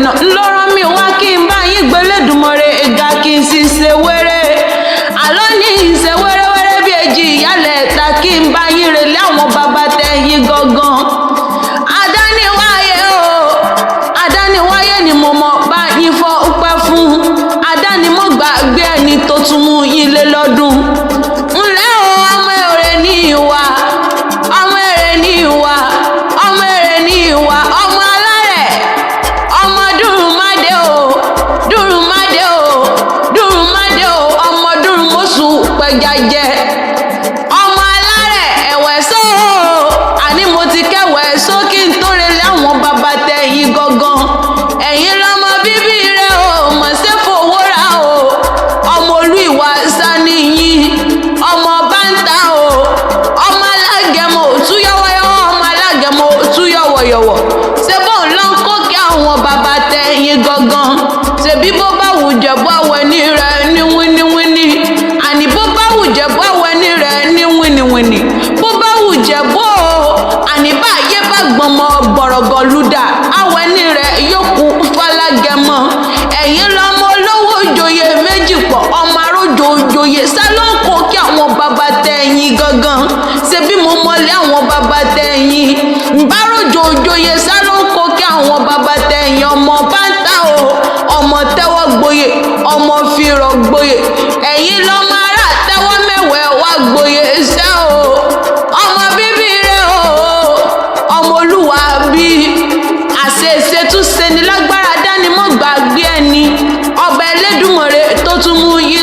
Náà ńlọrọ mi wá kí n bá yín gbẹlẹ́dùmọ̀rẹ́ ẹ̀ga kí n sì ṣe wéré. Àlọ́ ní ìṣe wẹ́rẹ́wẹ́rẹ́ bí èjì ìyálẹ̀ ta kí n bá yín relé àwọn bàbá tẹ̀yìn gangan. Adániwáyé o, adániwáyé ni mo mọ̀ bá yín fọ́ pẹ́ fún. Adánimọ̀gbàgbé ẹni tó tún mú yín lé lọ́dún. Ńlẹ́ o, ọmọ èrè ní ìwà, ọmọ èrè ní ìwà, ọmọ èrè ní ìwà, ọmọ alárẹ̀, ọmọ dùrùmádé o, dùrùmádé o, dùrùmádé o, ọmọ dùrùmọ́sù pẹja jẹ, ọmọ alárẹ̀ ẹ̀wẹ̀ só o. Àní mo ti kẹwẹ̀ só kí n tó relé àwọn bàbá tẹ̀yìn gangan. Ẹ̀yin lọ́mọ bíbí rẹ̀ o, mọ̀ ṣe fowó ra o. Ọmọ olú ìwà saniyin, ọmọ báńtà o, ọmọ alágẹmọ òtú yọwọyọwọ, ọmọ alágẹmọ òtú yọwọyọwọ. Ṣé bóun ló ń kó kí àwọn bàbá tẹ̀yìn gangan? Ṣèbí bó bá wù jẹ̀bú àwẹ̀ ní rẹ̀ ní wíníwíní. Àní bó bá wù jẹ̀bú àwẹ̀ ní rẹ̀ ní wíníwíní. Bó bá wù jẹ̀bú o, àní bá ayé bá gbọmọ gbọ̀rọ̀gọ̀ lùdà, àwẹ̀ ní rẹ̀ yóò kú falágẹmọ. Ẹ̀yin lọ́mọ olówó joyè méjì pọ̀, ọmọ arójò joyè sálọ́ǹkó kí àwọn bàbá tẹ̀yìn gangan. Ṣebí mo mọlé àwọn bàbá tẹ̀yìn nbáròjò joyè sálọ́ǹkó kí àwọn bàbá tẹ̀yìn. Ọmọ báńtà o, ọmọ tẹ́wọ́ gboyè, ọmọ fìrọ̀ gboyè. Ẹ̀yin lọ́mọ ará tẹ́wọ́ mẹ́wẹ̀ẹ́ wá gboyè ṣẹ́ o. Ọmọ bíbí rẹ̀ o, ọmọ olúwa bí àṣeṣe tún ṣe ní lágbára dánimọ̀ gbàgbé ẹni ọba Ẹlẹ́dùmarè tó tún mú yín.